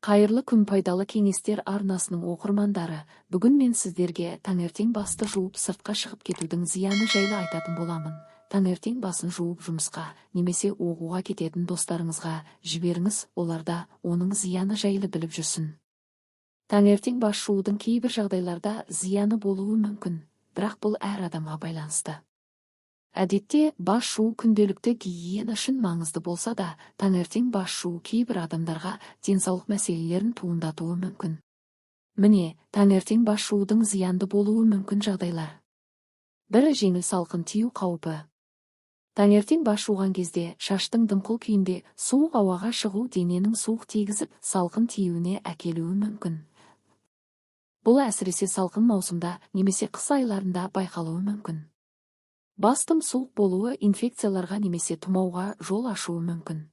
Қайырлы күн, Пайдалы кеңестер арнасының оқырмандары! Бүгін мен сіздерге таңертең басты жуып, сыртқа шығып кетудің зияны жайлы айтатын боламын. Таңертең басын жуып, жұмысқа немесе оқуға кететін достарыңызға жіберіңіз, олар да оның зияны жайлы біліп жүрсін. Таңертең бас жуудың кейбір жағдайларда зияны болуы мүмкін, бірақ бұл әр адамға байланысты. Әдетте бас жуу күнделікті гигиена үшін маңызды болса да, таңертең бас жуу кейбір адамдарға денсаулық мәселелерін туындатуы мүмкін. Міне, таңертең бас жуудың зиянды болуы мүмкін жағдайлар. Бір, жеңіл салқын тию қаупі. Таңертең бас жуған кезде шаштың дымқыл күйінде суық ауаға шығу дененің суық тигізіп, салқын тиюіне әкелуі мүмкін. Бұл әсіресе салқын маусымда немесе қыс айларында байқалуы мүмкін. Бастың суық болуы инфекцияларға немесе тұмауға жол ашуы мүмкін.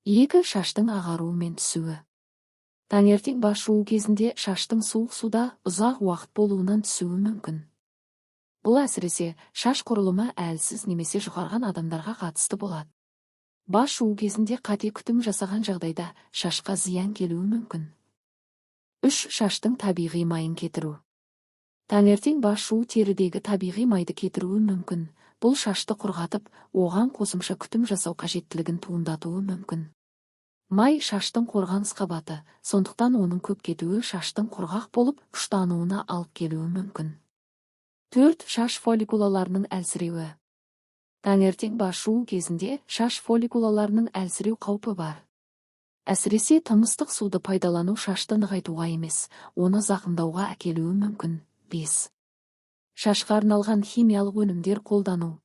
Екі, шаштың ағаруы мен түсуі. Таңертең бас жуу кезінде шаштың суық суда ұзақ уақыт болуынан түсуі мүмкін. Бұл әсіресе шаш құрылымы әлсіз немесе жұқарған адамдарға қатысты болады. Бас жуу кезінде қате күтім жасаған жағдайда шашқа зиян келуі мүмкін. Үш, шаштың табиғи майын кетіру. Таңертең бас жуу терідегі табиғи майды кетіруі мүмкін. Бұл шашты құрғатып, оған қосымша күтім жасау қажеттілігін туындатуы мүмкін. Май шаштың қорғаныс қабаты, сондықтан оның көп кетуі шаштың құрғақ болып, ұштануына алып келуі мүмкін. Төрт, шаш фолликулаларының әлсіреуі. Таңертең бас жуу кезінде шаш фолликулаларының әлсіреу қаупі бар. Әсіресе тым ыстық суды пайдалану шашты нығайтуға емес, оны зақымдауға әкелуі мүмкін. 5. Шашқа арналған химиялық өнімдер қолдану.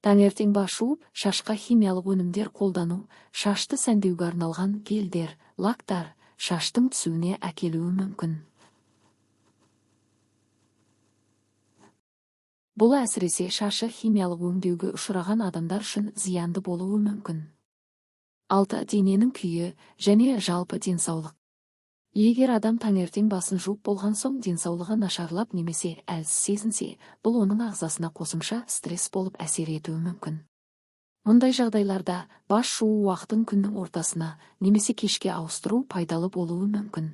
Таңертең бас жуып, шашқа химиялық өнімдер қолдану, шашты сәндеуге арналған гельдер, лактар шаштың түсуіне әкелуі мүмкін. Бұл әсіресе шашы химиялық өңдеуге ұшыраған адамдар үшін зиянды болуы мүмкін. 6. Дененің күйі және жалпы денсаулық. Егер адам таңертең басын жуып болған соң денсаулығы нашарлап немесе әлсіз сезінсе, бұл оның ағзасына қосымша стресс болып әсер етуі мүмкін. Мұндай жағдайларда бас жуу уақытын күннің ортасына немесе кешке ауыстыру пайдалы болуы мүмкін.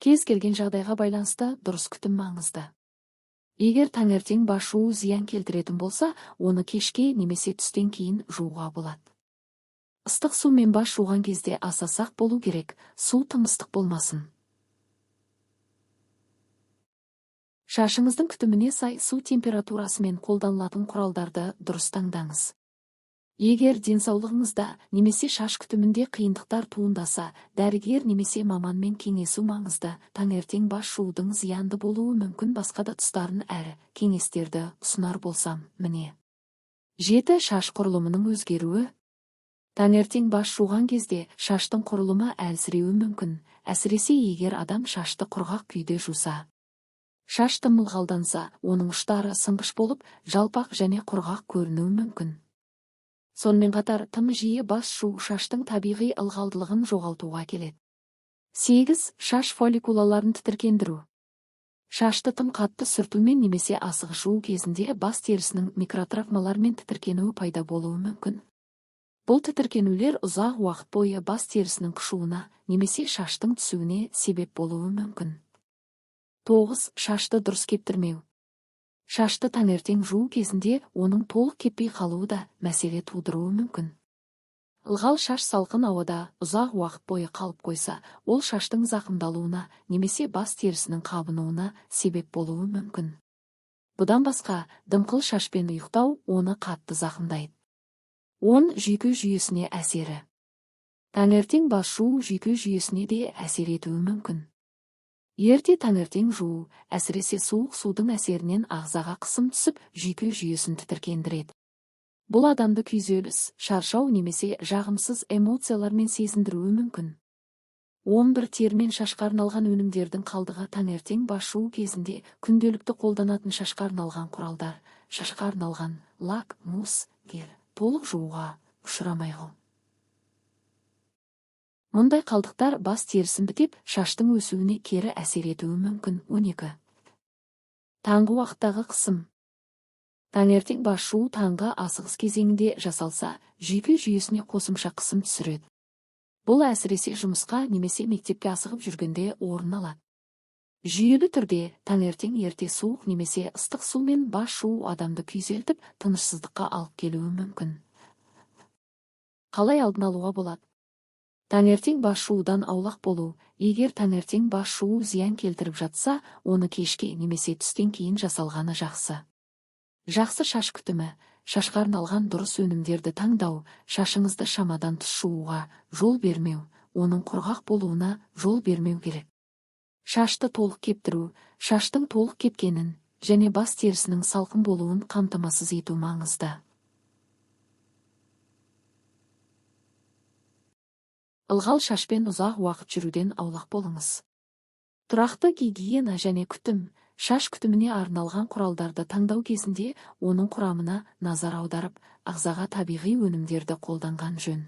Кез келген жағдайға байланысты дұрыс күтім маңызды. Егер таңертең бас жуу зиян келтіретін болса, оны кешке немесе түстен кейін жууға болады. Ыстық сумен бас жуған кезде аса сақ болу керек, су тым ыстық болмасын. Шашыңыздың күтіміне сай су температурасымен қолданылатын құралдарды дұрыс таңдаңыз. Егер денсаулығыңызда немесе шаш күтімінде қиындықтар туындаса, дәрігер немесе маманмен кеңесу маңызды. Таңертең бас жуудың зиянды болуы мүмкін басқа да тұстарын әрі кеңестерді ұсынар болсам, міне. 7. Шаш құрылымының өзгеруі. Таңертең бас жуған кезде шаштың құрылымы әлсіреуі мүмкін, әсіресе егер адам шашты құрғақ күйде жуса. Шаш тым ылғалданса, оның ұштары сынғыш болып, жалпақ және құрғақ көрінуі мүмкін. Сонымен қатар, тым жиі бас жуу шаштың табиғи ылғалдылығын жоғалтуға келеді. 8. Шаш фолликулаларын тітіркендіру. Шашты тым қатты сүртумен немесе асығыс жуу кезінде бас терісінің микротравмалармен тітіркенуі пайда болуы мүмкін. Бұл тітіркенулер ұзақ уақыт бойы бас терісінің қышуына немесе шаштың түсуіне себеп болуы мүмкін. 9. Шашты дұрыс кептірмеу. Шашты таңертең жуу кезінде оның толық кеппей қалуы да мәселе тудыруы мүмкін. Ылғал шаш салқын ауада ұзақ уақыт бойы қалып қойса, ол шаштың зақымдалуына немесе бас терісінің қабынуына себеп болуы мүмкін. Бұдан басқа, дымқыл шашпен ұйықтау оны қатты зақымдайды. 10. Жүйке жүйесіне әсері. Таңертең бас жуу жүйке жүйесіне де әсер етуі мүмкін. Ерте таңертең жуу, әсіресе суық судың әсерінен ағзаға қысым түсіп, жүйке жүйесін тітіркендіреді. Бұл адамды күйзеліс, шаршау немесе жағымсыз эмоциялармен сезіндіруі мүмкін. 11. Термен шашқа арналған өнімдердің қалдығы. Таңертең бас жуу кезінде күнделікті қолданатын шашқа арналған құралдар, шашқа арналған лак, мусс, гель толық жууға ұшырамай қалды. Мұндай қалдықтар бас терісін бітеп, шаштың өсуіне кері әсер етуі мүмкін. 12. Таңғы уақыттағы қысым. Таңертең бас жуу таңғы асығыс кезеңінде жасалса, жүйке жүйесіне қосымша қысым түсіреді. Бұл әсіресе жұмысқа немесе мектепке асығып жүргенде орын алады. Жүйелі түрде таңертең ерте суық немесе ыстық сумен бас жуу адамды күйзелтіп, тынышсыздыққа алып келуі мүмкін. Қалай алдын алуға болады? Таңертең бас жуудан аулақ болу. Егер таңертең бас жуу зиян келтіріп жатса, оны кешке немесе түстен кейін жасалғаны жақсы. Жақсы шаш күтімі. Шашқа арналған дұрыс өнімдерді таңдау, шашыңызды шамадан тыс жууға жол бермеу, оның құрғақ болуына жол бермеу керек. Шашты толық кептіру, шаштың толық кепкенін және бас терісінің салқын болуын қамтамасыз ету маңызды. Ылғал шашпен ұзақ уақыт жүруден аулақ болыңыз. Тұрақты гигиена және күтім. Шаш күтіміне арналған құралдарды таңдау кезінде оның құрамына назар аударып, ағзаға табиғи өнімдерді қолданған жөн.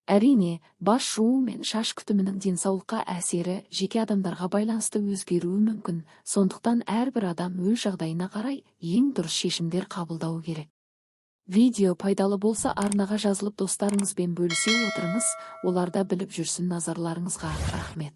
Әрине, бас жуу мен шаш күтімінің денсаулыққа әсері жеке адамдарға байланысты өзгеруі мүмкін, сондықтан әрбір адам өз жағдайына қарай ең дұрыс шешімдер қабылдауы керек. Видео пайдалы болса, арнаға жазылып достарыңызбен бөлісе отырыңыз, олар да біліп жүрсін. Назарларыңызға рахмет.